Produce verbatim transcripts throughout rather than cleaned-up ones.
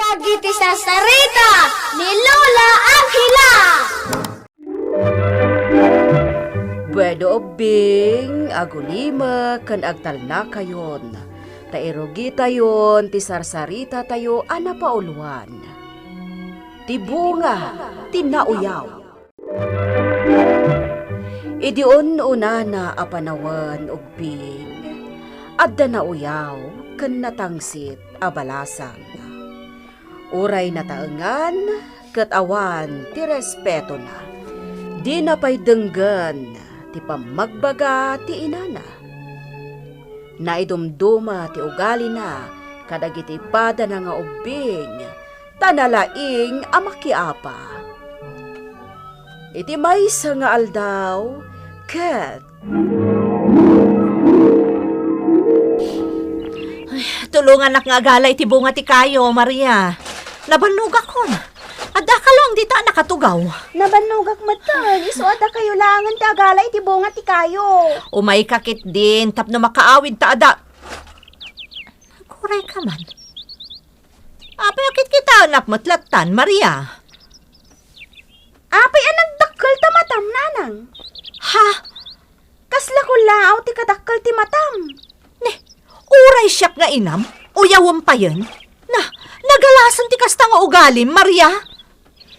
Dagiti sarsarita ni Lola Angela. Bueno, ubbing, agulimek ken agtalnakayon, ta irugitayon ti sarsaritatayo a napauluan. Ti bunga ti nauyaw. Idi un-unana a panawen, ubbing, adda nauyaw ken natangsit a balasang. Uray nataengan ket awan ti respetona, dina pay denggen ti pammagbaga ti inana. Naidumduma ti ugalina kadagiti padana nga ubbing, ta nalaing a makiapa. Iti maysa nga aldaw, ket Ay, tulongannak nga agala iti bunga ti kayo, Maria. Nabannogakon. Addaka laeng dita a nakatugaw. Nabannogak metten, isu a dakayo laengen ti agala iti bunga ti kayo. Umayka ketdin tapno makaawid ta adda. Agurayka man. Apay a kitkitaenak met lattan, Maria? Apay a nagdakkel ta matam, nanang? Ha? Kasla kullaaw ti kadakkel ti matam. Ne, uray siak nga inam, uyawem payen. Na, nagalasen ti kasta nga ugalim, Maria.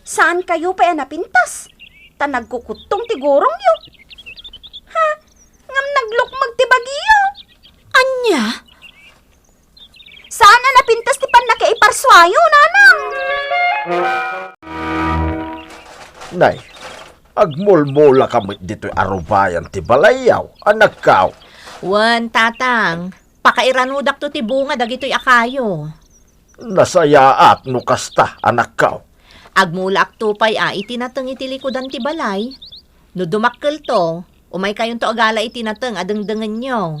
Saan kayo pay a napintas, ta nagkukuttong ti gurongyo. Ha? Ngem naglukmeg ti bagiyo. Ania? Saan a napintas ti pannakaiparsuayo, nanang? Nay, agmulmulaka met ditoy arubayan ti balayyo, anakko. Wen, tatang, pakairanudakto ti bunga dagitoy a kayo. Nasayaat no kasta, anakko. Agmulaakto pay a iti nateng iti likudan ti balay. No dumakkelto, umaykayonto agala iti nateng a dengdengenyo.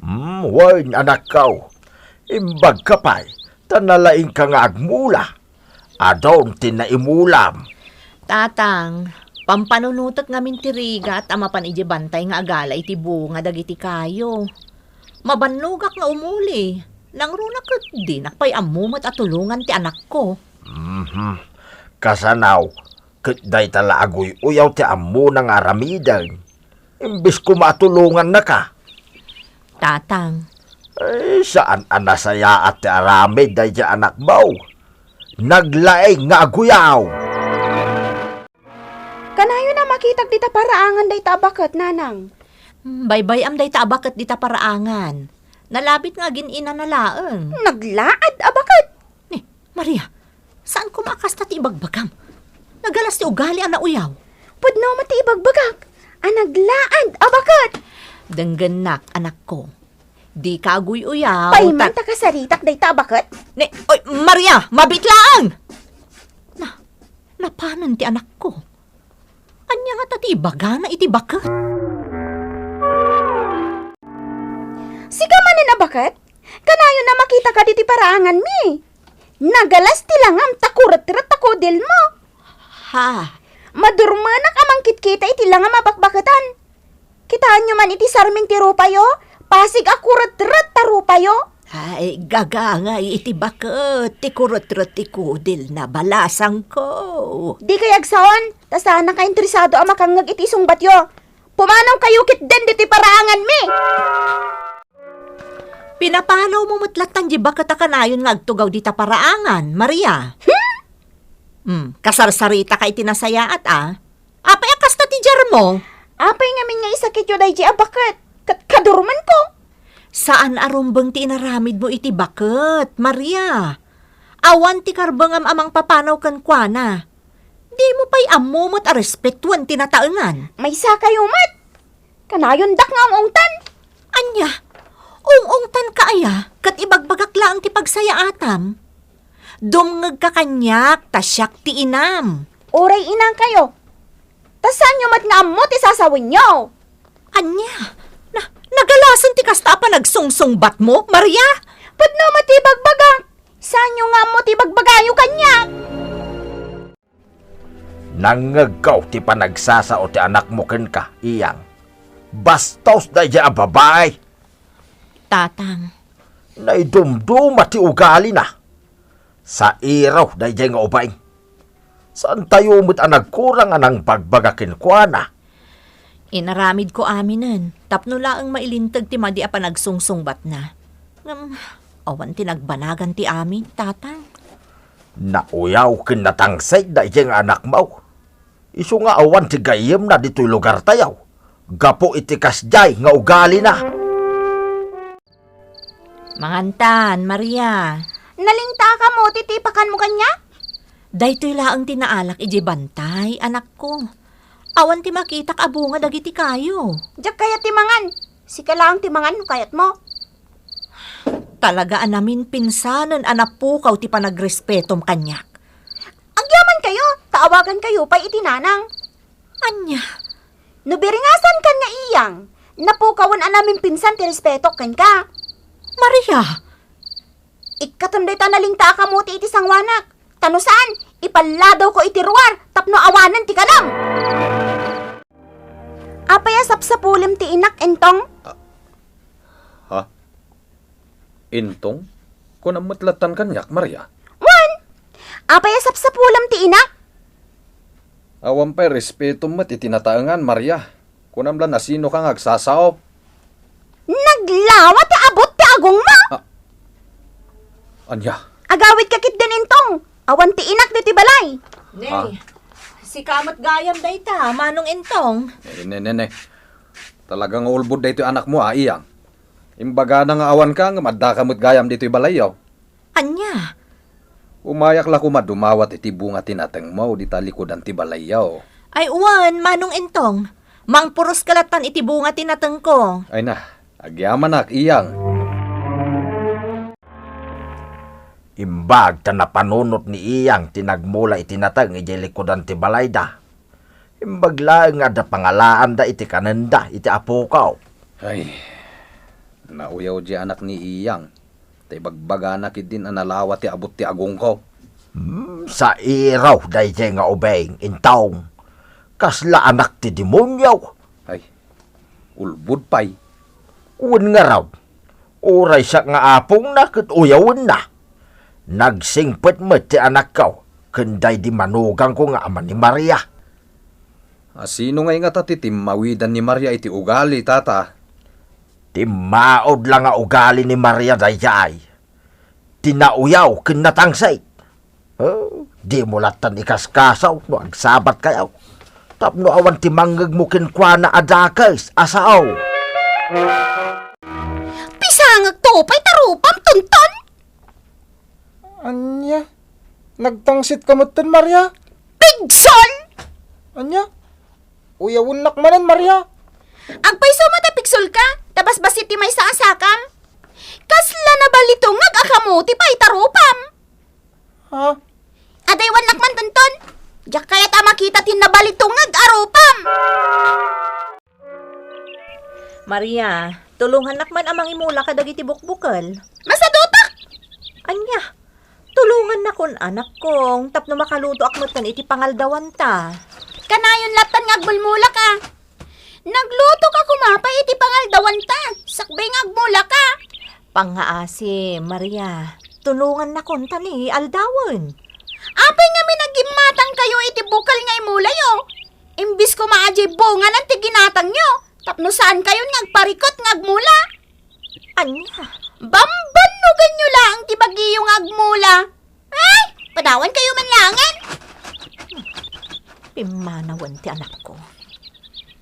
Hmm, wen, anakko. Imbagka pay, ta nalaingka nga agmula. Adun ti naimulam. Tatang, pampanunotek ngamin ti rigat a mapan idiay bantay nga agala iti bunga dagiti kayo. Mabannogak nga umuli. Nangruna ket dinak pay ammo met a tulongan ti anakko. Mhm. Kasano, ket dayta la aguy-uyaw ti ammona nga aramiden. Imbes koma a tulongannaka. Tatang. Ay, saan a nasayaat ti aramid daydi anakmo. Naglaing nga aguyaw. Kanayon a makitak dita paraangan dayta a baket, nanang. Hmm, baybay-am dayta a baket dita paraangan. Nalabit nga agin-inana laeng. Naglaad a baket? Ni, Maria, saan koma a kasta ti ibagbagam? Nagalas ti ugali a nauyaw. Pudno met ti ibagbagak a naglaad a baket. Denggennak, anakko. Dika aguy-uyaw. Payman ta kasaritak dayta a baket? Ni, oy, Maria, mabiit laeng! Na, napanen ti anakko. Ania ngata ti ibagana iti baket? Sika manen a baket? Kanayon a makitaka ditoy paraanganmi. Nagalas ti langam ta kuretret ta kudilmo. Ha? Madurmenak a mangkitkita iti langam a bakbaketan. Kitaenyo man iti sarming ti rupayo, pasig a kuretret ta rupayo. Ay, gagangay iti baket ti kuretret ti kudilna, balasangko. Dikay agsaon, ta saanaka interesado a makangngeg iti isungbatyo. Pumanawkayo ketdin ditoy paraanganmi. Pinapanawmo met lattan di baket a kanayon nga agtugaw dita paraangan, Maria. Hmm? Hmm, kasarsaritaka iti nasayaat, a. Apay a kasta ti diarmo? Apay ngamin nga isakityo daydi a baket ket kadurmenko? Saan a rumbeng ti inaramidmo iti baket, Maria. Awan ti karbengam a mangpapanaw kenkuana. Dimo pay ammo met a respetuen ti nataengan. Maysakayo met! Kanayondak nga ung-ungtan. Ania? Ung-ungtanka aya ket ibagbagak laeng ti pagsayaatam? Dumngegka kaniak ta siak ti inam. Uray inangkayo. Ta saanyo met nga ammo ti sasawenyo. Ania? Na, nagalasen ti kasta a panagsungsungbatmo, Maria? Pudno met ti ibagbagak. Saanyo nga ammo ti ibagbagayo kaniak. Nangngegko ti panagsasao ti anakmo kenka, Iyang. Bastos daydi a babai! Tatang. Naidumduma ti ugalina. Sairo daydiay nga ubing. Saantayo met a nagkurang a nangbagbaga kenkuana. Inaramidko aminen, tapno laeng mailinteg ti madi a panagsungsungbatna. Ngem, awan ti nagbanagan ti amin, Tatang. Nauyaw ken natangsit daydiay nga anakmo. Isu nga awan ti gayyemna ditoy lugartayo, gapu iti kasdiay nga ugalina. Mangantan, Maria. Nalingtaak a met iti ipakanmo kaniak? Daytoy laeng ti naalak idiay bantay, anakko. Awan ti makitak a bunga dagiti kayo. Diak kayat ti mangan. Sika laeng ti mangan no kayatmo. Talaga a naminpinsanen a napukaw ti panagrespetom kaniak. Agyamankayo, ta awagankayo pay iti nanang. Ania? No biringasankan nga iyang, napukawen a naminpinsan ti respetok kenka. Maria! Ikkatem dayta nalingtaak a met iti sangoanak. Ta no saan, ipalladawko iti ruar tapno awanen ti kanam. Apay a sapsapulem ti inak, Entong? Ha? Entong? Kunam met lattan kaniak, Maria? Wen! Apay a sapsapulem ti inak? Awan pay respetom met iti nataengan, Maria. Kunam la, nasinoka nga agsasao? Naglawa ti abut ti agongmo! Ah. Ania? Agawidka ketdin, Entong. Awan ti inak ditoy balay. Ne, ah, sika met gayam dayta, Manong Entong. Ne, ne, ne, ne. Talaga nga ulbod daytoy anakmo, a, Iyang. Imbagana nga awanka, ngem addaka met gayam ditoy balayyo. Ania? Umayak la koma dumawat iti bunga ti natengmo dita likudan ti balayyo. Ay, wen, Manong Entong. Mangpuroska lattan iti bunga ti natengko. Ay na, agyamanak, Iyang. Imbag ta napanunot ni Iyang ti nagmula iti nateng idiay likudan ti balayda. Imbag laeng nga adda pangalaanda iti kanenda iti apoko. Ay, nauyaw diay anak ni Iyang. Ta ibagbagana ketdin a nalawa ti abut ti agongko. Hmm, sairo daydiay nga ubing, Entong. Kasla anak ti demonio. Ay, ulbod pay. Wen ngarud, uray siak nga apongna ket uyawenna. Nagsingpet met ti anakko ken daydi manugangko nga ama ni Maria. A, sino ngay ngata ti timmawidan ni Maria iti ugali, Tata? Timmaud la nga ugali ni Maria daydiay. Ti nauyaw ken natangsit. Oh, dimo lattan ikaskasaw no agsabatkayo. Tapno awan ti mangngegmo kenkuana a dakes a sao. Pisangekto pay ta rupam, Tonton! Ania? Nagtangsitka metten, Maria? Pigsol! Ania? Uyawennak manen, Maria. Agpayso met a pigsolka, ta basbassit ti maysa a sakam. Kasla nabalitungag a kamote pay ta rupam. Ha? Adaywannak man, Tonton. Diak kayat a makita ti nabalitungag a rupam. Maria, tulongannak man a mangimula kadagiti bukbukel. Masadutak! Ania, tulongannakon, anakkong, tapno makalutoak metten iti pangaldawanta. Kanayon lattan nga agmulmulak a. Naglutoka koma pay iti pangaldawanta, sakbay nga agmulaka. Pangngaasim, Maria, tulongannakon ta ni aldawen. Apay ngamin a gimmatangkayo iti bukal nga imulayo? Imbis koma a diay bunganan ti ginatangyo, tapno saankayon nga agparikut nga agmula. Ania? Bambannogenyo laeng ti bagiyo nga agmula. Ay, padawankayo man laengen. Pimmanawen ti anakko.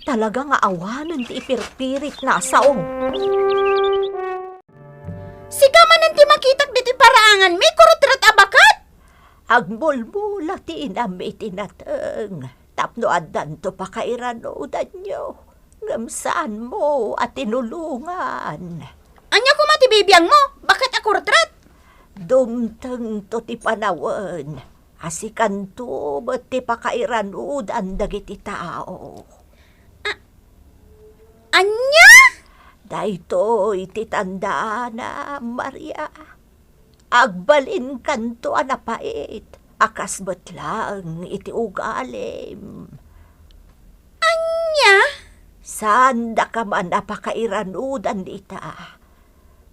Talaga nga awanen ti ipirpiritna a sao. Sika manen ti makitak ditoy paraanganmi, kurutret a baket! Agmulmula ti inam iti nateng tapno addanto pakairanudanyo, ngem saanmo a tinulongan. Ania koma ti bibiangmo? Baket a kurutret? Dumtengto ti panawen a sikanto met ti pakairanudan dagiti tao. A-, ania? Daytoy ti tandaana, Maria. Agbalinkanto a napait a kas met laeng iti ugalim. Ania? Saandaka man a pakairanudan ita.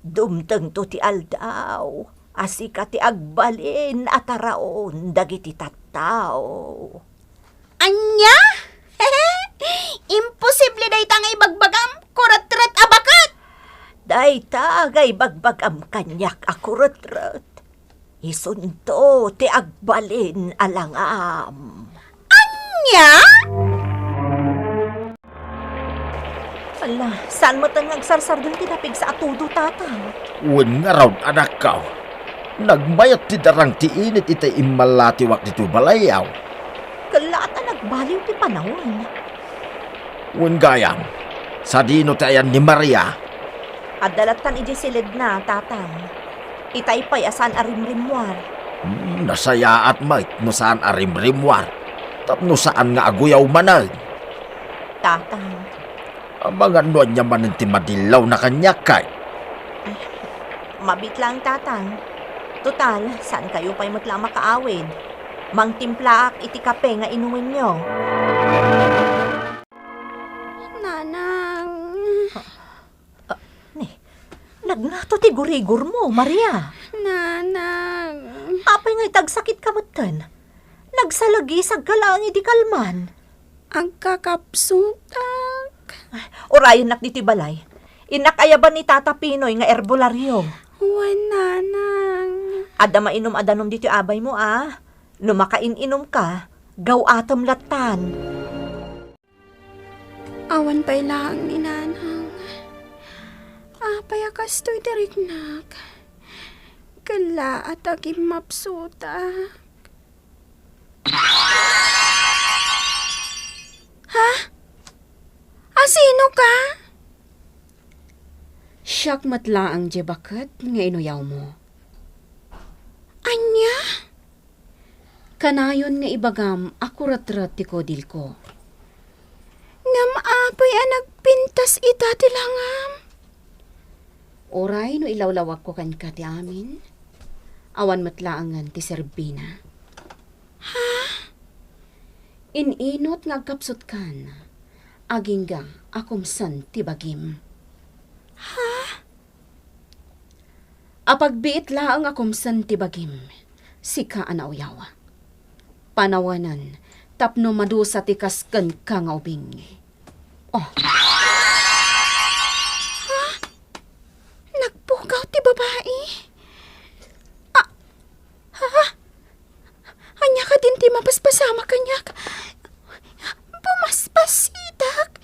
Dumtengto ti aldaw a sika ti agbalin a taraon dagiti tattao. Ania? Imposible dayta nga ibagbagam, kuretret a baket! Dayta nga ibagbagam kaniak a kuretret, isunto ti agbalin a langam. Ania? Ala, saan met nga agsarsardeng ti napigsa a tudo, Tatang? Wen ngarud, anakko. Nagmayat ti darang ti init iti immallatiwak ditoy balayyo. Kellaat a nagbaliw ti panawen. Wen gayam, sadino ti ayan ni Maria? Adda lattan idiay siledna, Tatang. Itay pay a saan a rimrimmuar. Hmm, nasayaat met no saan a rimrimmuar. Tapno saan nga aguyaw manen. Tatang. Amangan no ania manen ti madillawna kaniak, kay? Ay, mabiit laeng, Tatang. Total, saankayo pay met la a makaawid. Mangtimplaak iti kape nga inumenyo. Nanang. Ah, ni, nagngato ti gurigormo, Maria. Nanang. Apay nga iti agsakitka metten? Nagsalagisagka laeng idi kalman. Agkakapsutak. Ay, urayennak ditoy balay. Innak ayaban ni Tata Pinoy nga erbolario. Wen, Nanang. Adda mainum a danum ditoy abaymo, a. No makain-inumka, gaw-atem lattan. Awan pay laeng ni Nanang. Apay a kastoy ti riknak? Kellaat a kimmapsutak. Ha? Asino ka? Siak met laeng diay baket nga inuyawmo. Ania? Kanayon nga ibagam a kuretret ti kudilko. Ngem apay a nagpintas ita ti langam? Uray no ilawlawagko kenka ti amin, awan met laengen ti serbina. Ha? In-inut nga agkapsutkan, agingga a kumsen ti bagim. Ha? Apagbiit laeng a kumsen ti bagim, sika a nauyaw. Panawanen tapno madusa ti kas kenka nga ubing. Oh. Ha? Nagpukaw ti babai? Ah, ha? Ania kadin ti mapaspasamak kaniak? Bumasbasitak?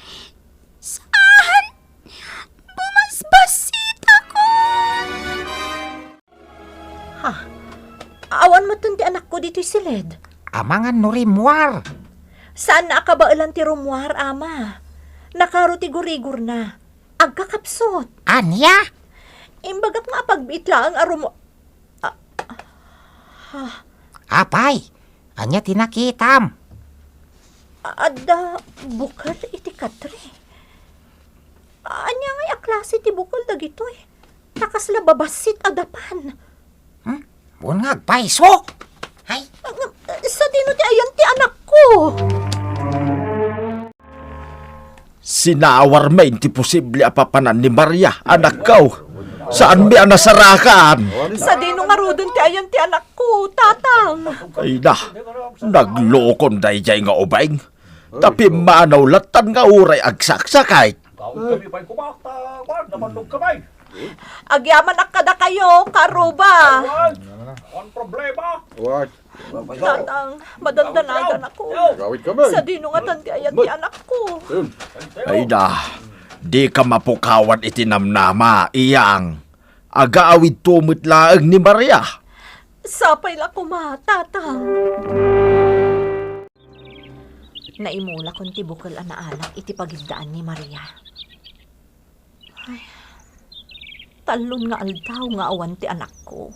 Saan? Bumasbasitakon! Ha? Awan metten ti anakko ditoy siled. Amangan no rimmuar. Saanna a kabaelan ti rummuar, Ama. Nakaro ti gurigorna. Agkakapsut. Ania? Imbagak nga apagbiit laeng a rumu-, a-, ha? Apay, ania ti nakitam? A-, adda bukel iti katre. Ania ngay a klase ti bukel dagitoy? Ta kasla babassit a dapan. Hmm? Wen nga agpayso? Ay. Sadino ti ayan ti anakko? Sinawar main ti posible a papanan ni Maria, anakko. Saanmi a nasarakan? Sadino ngaruden ti ayan ti anakko, Tatang? Ay na, naglokon daydiay nga ubing. Ta pimmanaw lattan nga uray agsaksakit. Gaud kami pay koma, ta, kuan, namannog kami. Agyamanak kadakayo, karuba. Awan, awan problema. Awan. Tatang, madandanaganak. Gawid kami. Sadino ngatan ti ayan ti anakko? Ayun. Ay da, dika mapukawan iti namnama, Iyang. Agaawidto met laeng ni Maria. Sapay la koma, Tatang. Naimulakon ti bukel a naalak iti pagiddaan ni Maria. Ay, tallon nga aldaw nga awan ti anakko.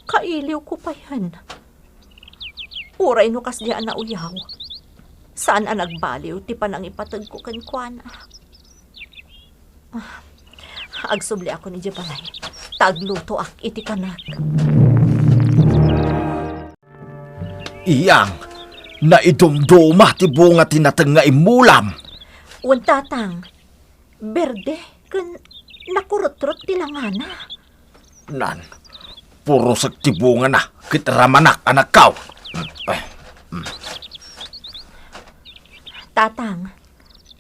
Kailiwko payen. Uray no kasdiay a nauyaw, saan a nagbaliw ti panangipategko kenkuana. Ah, agsubliakon idiay balay, ta aglutoak iti kanek. Iyang, naidumduma ti bunga ti nateng nga immulam. Wen, Tatang, berde ken nakurutrot ti langana. Nan, Napurosek ti bungana, ket ramanak a nagkaw. Tatang,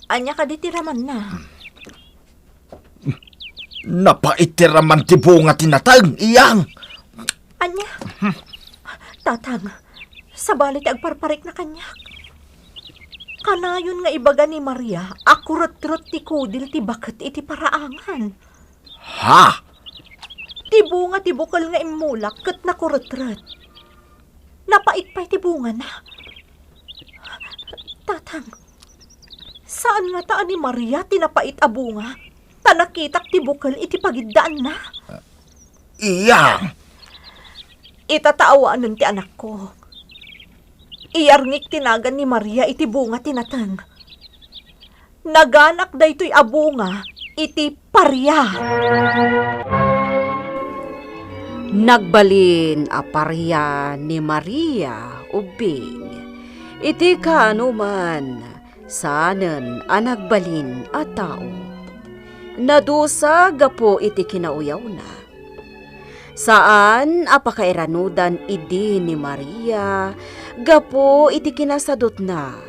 ania kadi ti ramanna? Napait ti raman ti bunga ti nateng, iyang. Ania? Tatang, sabali ti agparparikna kaniak. Kanayon nga ibaga ni Maria a kuretrot ti kudil ti baket iti paraangan. Ha? Ti bunga ti bukel nga immulak ket nakuretrot. Napait pay ti bungana. Tatang, saan ngata a ni Maria ti napait a bunga, ta nakitak ti bukel iti pagiddaanna? Iya. Ita ta awanen ti anakko. Iyarngik ti nagan ni Maria iti bunga ti nateng. Naganak daytoy a bunga iti paria. Nagbalin a paria ni Maria ubbing iti kaanoman saanen a nagbalin a tao. Nadusa gapu iti kinauyawna. Saan a pakairanudan idi ni Maria gapu iti kinasadutna.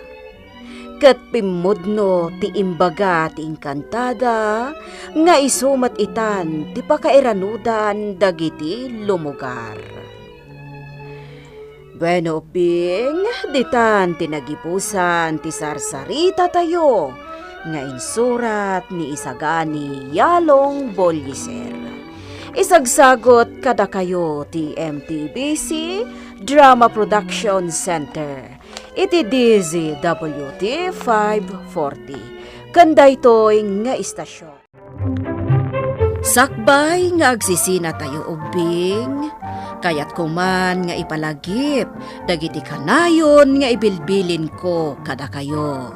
Ket pimmudno ti imbaga ti inkantada nga isu met itan ti pakairanudan dagiti lumugar. Bueno, ubbing, ditan ti nagibusan ti sarsaritatayo nga insurat ni Isagani Yalong Bolliser. Isagsagut kadakayo ti M T B C Drama Production Center iti D Z W T five forty. Ken daytoy nga istasyon. Sakbay nga agsisinatayo ubbing, kayatko man nga ipalagip dagiti kanayon nga ibilbilinko kadakayo.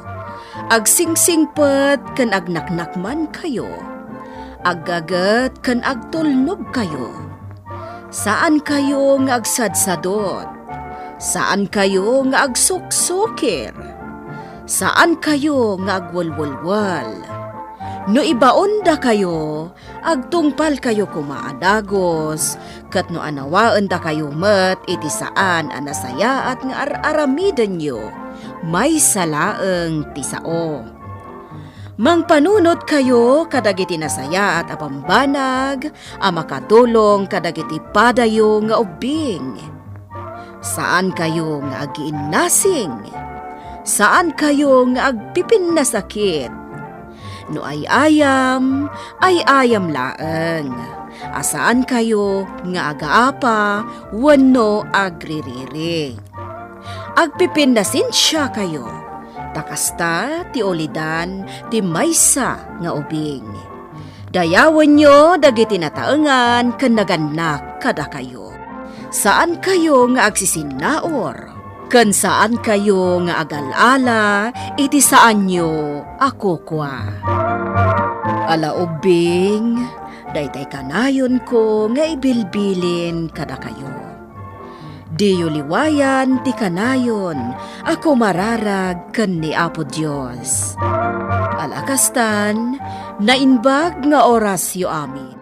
Agsingsingpet ken agnaknakmankayo. Aggaget ken agtulnogkayo. Saankayo nga agsadsadot. Saankayo nga agsuksukir. Saankayo nga agwelwelwel. No ibaondakayo, agtungpalkayo koma a dagus, ket no anawaendakayo met iti saan a nasayaat nga ar-aramidenyo, maysa laeng ti sao. Mangpanunotkayo kadagiti nasayaat a bambanag a makatulong kadagiti padayo nga ubbing. Saankayo nga agiinnasing. Saankayo nga agpipinnasakit. No ay-ayam, ay-ayam laeng. A saankayo nga agaapa wenno agririri. Agpipinnasensiakayo, ta kasta ti ulidan ti maysa nga ubing. Dayawenyo dagiti nataengan ken nagannak kadakayo. Saankayo nga agsisinnaur, ken saankayo nga agal-ala iti saanyo a kukua. Ala ubbing, daytay kanayonko nga ibilbilin kadakayo. Diyo liwayan ti kanayon a kumararag ken ni Apo Dios. Ala kastan, naimbag nga orasyo amin.